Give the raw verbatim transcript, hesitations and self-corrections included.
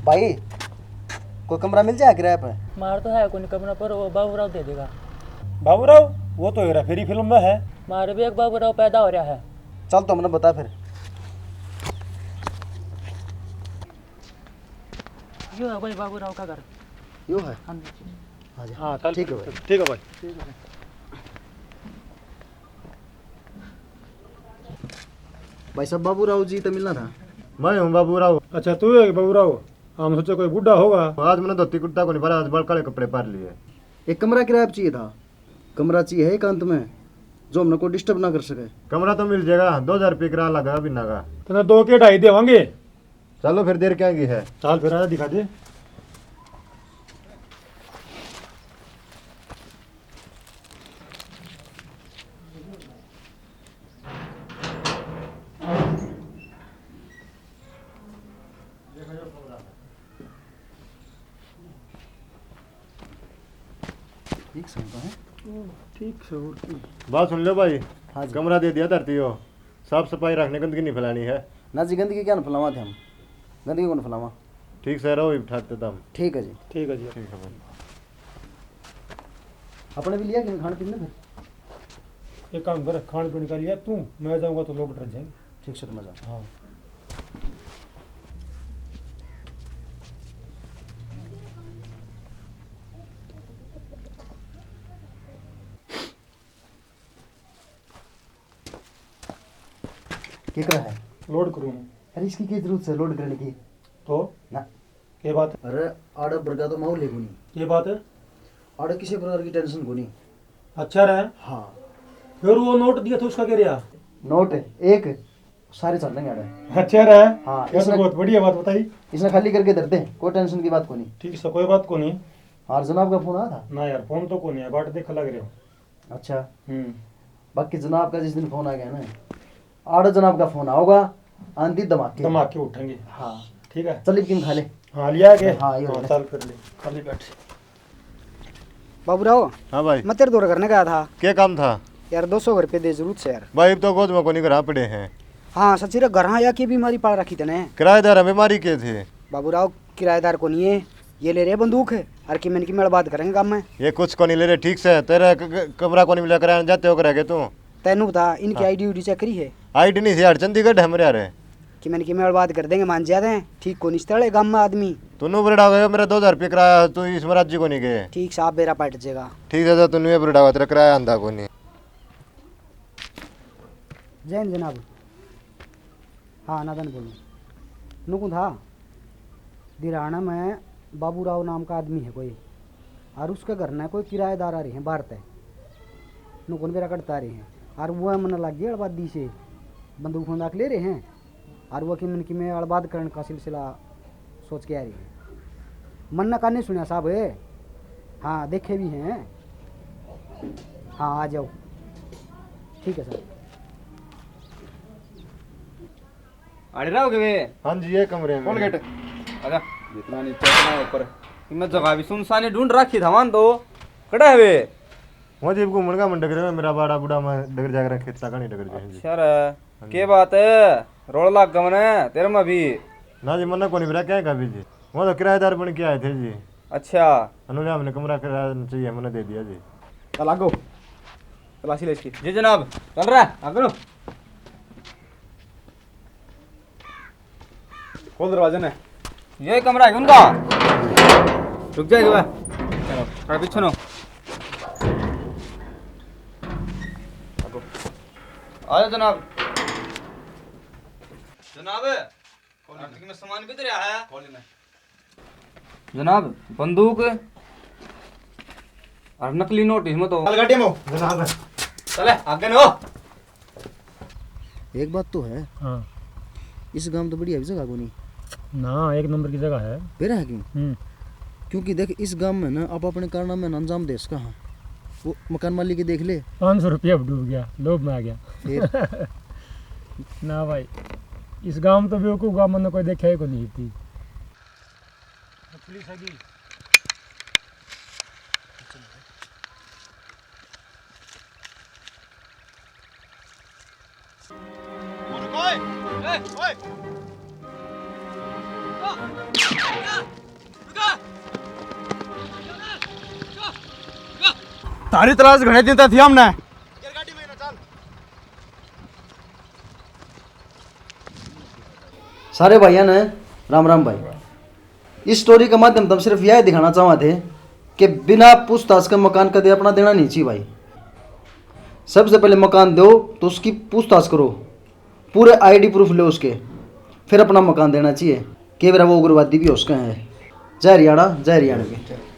भाई, कोई कमरा मिल जाए किराए पे? मार तो है कोनी कमरा, पर वो बाबू राव दे देगा। बाबू राव? वो तो हेरा फेरी फिल्म में है। मारे भी एक बाबू राव पैदा हो रहा है। चल, तो हमने बता फिर। यो है भाई बाबू राव का घर। यो है? हाँ जी। आ जा। हाँ, चल। ठीक है भाई। ठीक है भाई। भाई साहब, बाबू राव जी तो मिलना था। मैं हूँ बाबू राव। अच्छा, तू है बाबू राव? हम सोचे कोई बूढ़ा होगा। आज मैंने धोती कुर्ता को नहीं पहना, आज बाल काले कपड़े पहन लिए। एक कमरा किराए पे चाहिए था। कमरा चाहिए है एकांत में, जो हमने कोई डिस्टर्ब ना कर सके। कमरा तो मिल जाएगा, दो हजार रुपये किराया लगा महीना का। तने दो के ढाई देवांगे। चलो फिर, देर क्या की है? चल फिर, आजा दिखा दे। ठीक से तो है। ठीक से, और की। बात सुन लो भाई। हाँ जी। कमरा दे दिया धरती हो, साफ सफाई रखने, गंदगी नहीं फैलानी है। ना जी, गंदगी क्या ना फैलावा थे हम, गंदगी कौन फैलावा। ठीक से रहो, इब ठाकते तम। ठीक है जी। ठीक है जी। ठीक है भाई। अपने भी लिया कि खान पीने फिर? एक काम कर, खान पीने का लिया तू, मैं जाऊंगा तो लोग डर जाएंगे। ठीक से, तो मैं जाऊँ। हाँ। क्या कर रहा है? लोड करूँ। अरे, इसकी क्या जरूरत है लोड करने की? तो? ना। के बात है? अरे, आड़े बरगा तो माहौल है कोनी। के बात है? आड़े किसी प्रकार की टेंशन कोनी। अच्छा रहा? हाँ। फिर वो नोट दिया था, उसका क्या रहा? नोट एक, सारे चल देंगे आड़े। अच्छा रहा? हाँ, ये तो इसने बहुत बढ़िया बात बताई। इसने खाली करके धर दे, कोई टेंशन की बात कोनी। ठीक से, कोई बात कोनी। और जनाब का फोन आया था? ना यार, फोन तो कोनी है, बाट देख लग रहे हो। अच्छा। हम्म। बाकी जनाब का जिस दिन फोन आ गया ना, आड़े जनाब का फोन आओगा, आंधी धमाके। धमाके उठेंगे। हाँ। ठीक है। चल, इबकिन खा ले। हाँ, लिया के? हाँ, ये हाँ, वाला। चल फिर ले, खाली बैठ। बाबू राव। हाँ भाई। मैं तेरे दौरे करने गया था। क्या काम था? यार, दो सौ रुपये दे, जरूरत से यार। भाई, इब तो गोद में कोनी, घर पड़े हैं। हाँ, सच्ची रे, घर आया की बीमारी पाल रखी तने। किराएदार है, बीमारी के थे? बाबू राव, किराएदार कोनी है, ये ले रहे बंदूक है, और किमेन किमे बात करेंगे काम में। ये कुछ कोनी ले रहे, ठीक से, तेरा क-, क-, कमरा कोनी मिला, किराया जाते हो करे के तू? तैनू बता, इनकी हाँ। आईडी उडी चेक करी है? आईडी नहीं से यार, चंडीगढ़ है मेरे यार। किमेन किमे बात कर देंगे, मान जाते हैं, ठीक कोनी इस तरह गाम में आदमी। तू नू बरड़ा गयो, मेरा दो हजार रुपये किराया, तू इसमें राजी कोनी के? ठीक से, आप बेरा पाट जाएगा। ठीक है, तो तू नू ये बरड़ा, तेरा किराया आंदा कोनी। जय हिंद जनाब। हाँ, नादन बोलूँ। नुकूँ था, दिराना में बाबू राव नाम का आदमी है कोई, और उसके घर ने कोई किराएदार आ रहे हैं बाहर तै, नुकून बेरा कटता आ रहे हैं, और वो मन लग गया अड़बादी से, बंदूक बंदाक ले रहे हैं, और वो किमेन किमे अड़बाद करण का सिलसिला सोच के आ रही है। मन ना काने सुना साहब, हाँ, देखे भी हैं। हाँ, आ जाओ। ठीक है सर। आड़े रहोगे वे? हाँ जी, ये कमरे में। खोल गेट। आजा। जितना नीचे, उतना ऊपर। मैं जगह भी सुनसान ही ढूंढ रखी था, मान दो। कड़ा है वे? वो जी घूमण का मन डगर में, मेरा बाड़ा बूढ़ा में डगर जाकर खेता का नहीं डगर जाए जी। अच्छा रे, हाँ जी। के बात है? रोल लाग गया मने, तेरे में भी। ना जी, मन्ने कोनी बेरा, क्या का भी जी। वो तो किराएदार बन के आए थे जी। अच्छा। अनुलिया हमने कमरा किराया चाहिए, मैंने दे दिया जी। चल आगो, तलाशी ले इसकी। जी जनाब। चल रहा है, आगो। खोल दरवाजे ने। ये कमरा है उनका। रुक जाएगा वह। चलो, थोड़ा पीछे नो। आगो। आ जाओ जनाब। जनाब, खोल आर्थिक में सामान भी तो रहा है। खोल लेना। जनाब, बंदूक और नकली नोट इसमें तो। चल गाड़ी में। जनाब। चले, आगे नो। एक बात तो है। हाँ। इस गांव तो बढ़िया भी जगह कोनी। ना, एक नंबर की जगह है। बेरा है क्यों? हम्म। क्योंकि देख, इस गांव में ना आप अपने कारनामे ना अंजाम दे सका। हाँ, वो मकान मालिक के देख ले। पाँच सौ रुपया डूब गया, लोभ में आ गया। फिर? ना भाई, इस गांव में तो बेवकूफ गांव मैंने कोई देखा ही कोनी थी। पुलिस आ गई। ओए, ओए, ओए। आ, थारी तलाश घणे दिन तक थी हमने। सारे भाइयां ने राम राम भाई। इस स्टोरी के माध्यम से हम सिर्फ यह दिखाना चाहवा थे कि बिना पूछताछ के मकान कदे अपना देना नहीं चाहिए भाई। सबसे पहले मकान दो तो उसकी पूछताछ करो, पूरे आईडी प्रूफ लो उसके, फिर अपना मकान देना चाहिए। के बेरा वो उग्रवादी भी उसका है। जय हरियाणा, जय हरियाणा के।